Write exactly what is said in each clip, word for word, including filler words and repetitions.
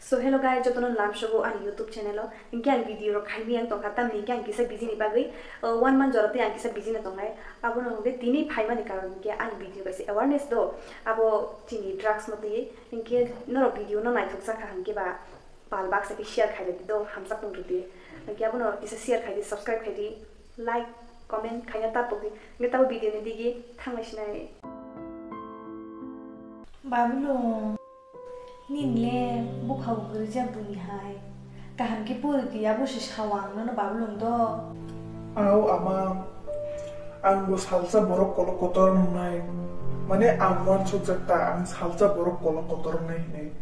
So hello guys, jotono lamsogo ani YouTube channel o. Hinkhe ang video rok khaimani ang tongkha, tamni hinkhe ang kisa busy ni bagwi, uh, one month jora tei ang kisa busy no tongnai. Abono hinkhe tini phaimani karon hinkhe ang video kaisa awareness do. Abo chini drugs no twi hinkhe norok video no naithok jakha hinkhe ba pal baksa khe share khaidi do, hamjak tong rwdi. Hinkhe abono kisa share khaidi, subscribe khaidi, like, comment khaina ta pokdi. Hinkhe tabo video ni digi thanglai sinai. Babulung. Nini le bupha bo kwrwijak buini hai. Kaham khe pori di, abo se sao ang nono Babulung do. Au ama, ang bo salsa borok kolok kotor wngnai. Mane ang uansukjak ta, ang salsa borok kolok kotor wngnai hinwi.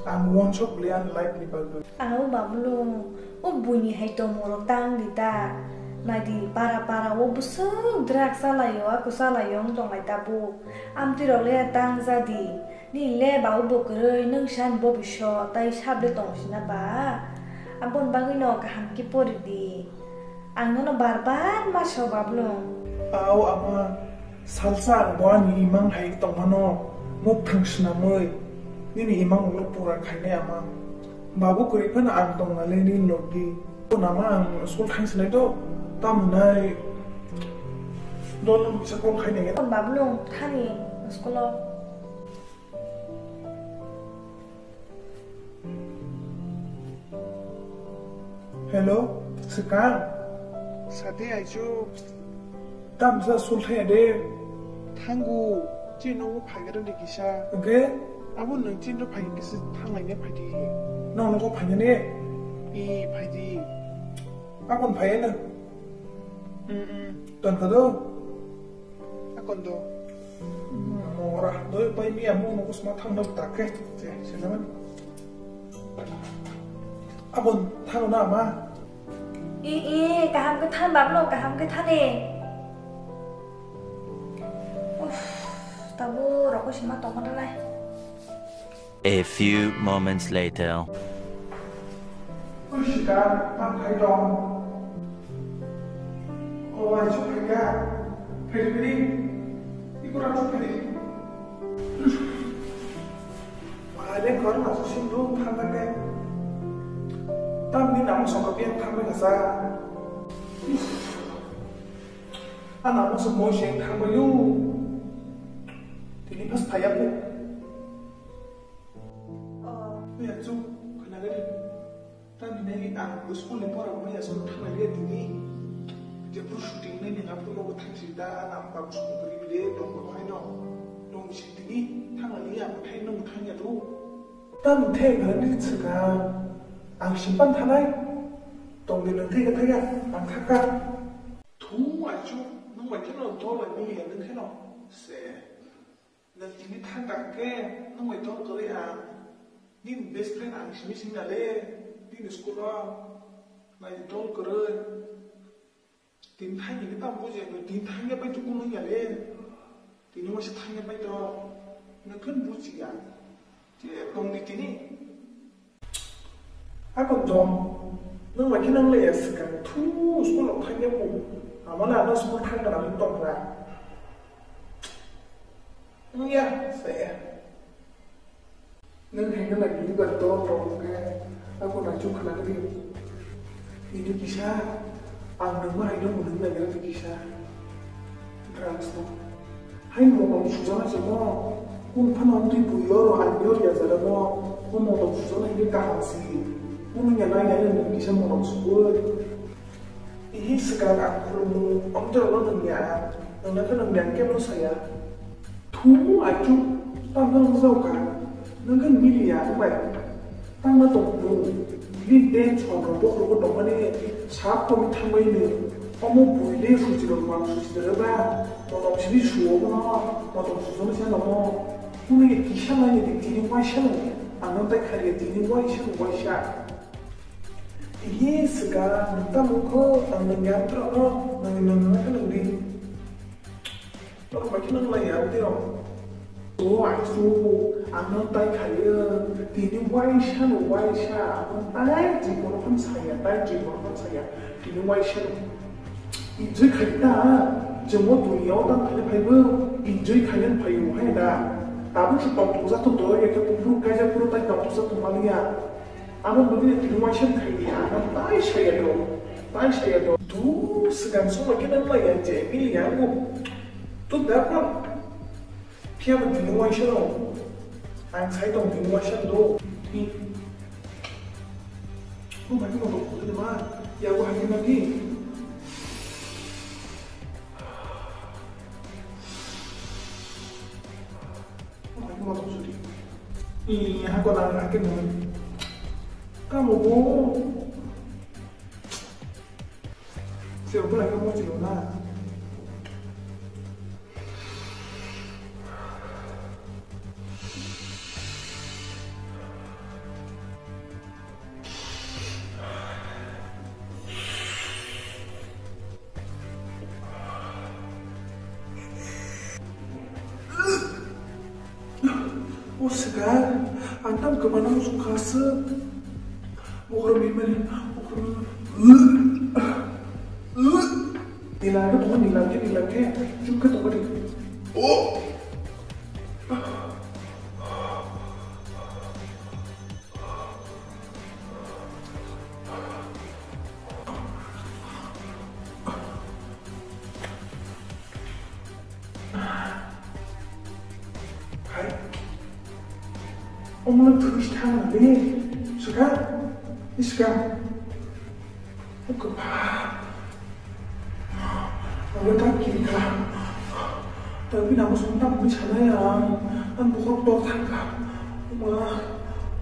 Ang uansuk le ang life ni bagwi. Au Babulung, o buini hai tongmorok tang di ta. Nai di, para para o bwswk drugs chalaio, ako chalaio wng tonglai tabuk. Amtwi rok le tang ja di. Nini le babu bo kwrwi, nwng sani bo biso, tai sab le tong sina ba? Aboni bagwi no kaham khe pori di. Ang nono bar bar ma sao Babulung. Au ama, salsa ang bo ani imang hai tongmano, muk thang swnamwi, nini imang ulo pura khainai ama. Babu kwrwi phano ang tongna le nini logi. Nama ang school thang sinai do, tamo nai dol bisa call khainai. Babulung thani school o. Hello, swkang. Sati aichu. Tamsa sulthaya de. Thangu, chini nogo phaigra de kisa. Oke. Abo nwng chini ro phai kisa thanglaina phaidi. Nang nogo phaina ne? I phaidi. Abon phaiya na? Mm, mm. Ton kado? Akondo. Mora, doi pai mi amu no kusma thang dok tak ke. Je, selamat. Abon thang na ma. I, i, kaham khe than Babulung, kaham khe than e. Uff, tabuk rok sima tongma nai. A few moments later. Ushika, ang khai dong. O, ai chu khai ka. Phiri phiri. Iku rang chu phiri. Wale kor ma su sim lu thang ka kai. Tam ni nam song ka pian thang ka sa. Ana mo su mo sheng thang ba yu. Tini pas thaya ko. Oh. Kuya chu, khna gari. Tamni nai ang school ni pora mo ya school thang lai tini. Je pur shooting nai ni ngap ko thang si da na pa school kari bile tong ko hai no. Nong si tini thang lai ya mo thai nong thang ya do. Tam the gari tsga ang simpan thanai. Tong ni nang thai ka thaya ang thaka. Thu ai chu nong mai thano dol ni ya nang kheno. Se. Nwng tini thang tang khe, nwng bai dol kwrwi ang. Nini best friend ang simi simi nale, nini school o. Nai dol kwrwi. Tini thang ni tamo buji ang, tini thang ya bai tu kunu ya le. Tini waisa thang ya bai to. Nwng khen buji ya. Je tong di tini. Ako dom, nwng bai khe nang le ya swkang thu school o thang ya bu. Amo na ano school thang kana tong ra. Wngya, saya. Nwng hai no nai nini bar to tong khe, ako nai chuk khna kri. Nini kisa, ang nwng ma hai no mwnwi nai nini kisa. Drugs no. Hai mo tong sujana se mo. Kun phano amtwi bui oro ang yor ya jara mo. Ko mo tong sujana hai kaham si. Kun ya nai nai nini kisa mo tong sugoi. Ihi swkang ang khulumung, omtwrwngno nwngya ang, nwngno khe nwngya ang kebo saya. Thumu achuk, tamo wngjaokha, nwng khe miliya wngbai. Tangma tongphuru, bini tension rok bokhorogo tongmani, sak komi thangbaino, omo buile suchirok mang suchirok ba, motom sini suo bono, motom sujono se nomo, hwnwi kisa nai tini waisa no, ano tai khariya tini waisa no waisa. Ihi swkang, nwng tamo wngkho, ang nwng yamtwrwngno, nwng nwng nwng khe nwng di. Norok bai khe nwng lai ya, tei rok. O, aisu, ang nwng tai khaio, tini waisa no waisa, ang nwng tai jibon phano saya, tai jibon phano saya, tini waisa no. Enjoy khai ta, chwngbo duniya o tang khaina phaibo, enjoy khaina phaio hai da. Tabuk se tongthokjak tongthok ya khe buphuru kaijak phuru tai tongthokjak tongmani ya. Amo bwdwini tini waisa khai ya, ano tai saya do, tai saya do. Tu swkang solo khe nang lai ya je, ini ya ngu. Tu da kon. Phiya bo tini waisa no. Ang sai tong tini waisa do. Ni. Oh my God, ma. Ya bo hai na ni. Ih, ako na ake mo. Kamu bo. Siya pula kamu sih na. O swkang, ang tamo kwmana muchung kha swk. Bukhro bimani, bukhro bimani. Nila ke tongo, nila ke, nila ke. Chuk ke tongo di. Oh! Hai. Omo no thwi thang na de. Suka. Iska. Oke, ba. Omo ta kiri kha. Ta bini amo song ta bini sana ya. Ang bukhuk tor thang kha. Ma.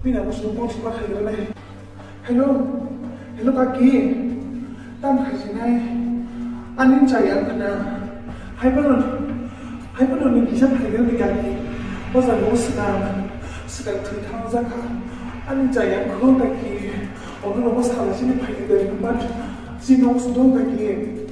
Bini amo song kok sima khai gana. Hello, hello kaki, tam khasinai, ani chaya khna, hai bono, hai bono ni kisa phaiga ni kaki, o jaga o swkang, swkang thwi thang jakha, ani chaya khno kaki, ono no sala sini phaiga de, but si no sdo kaki.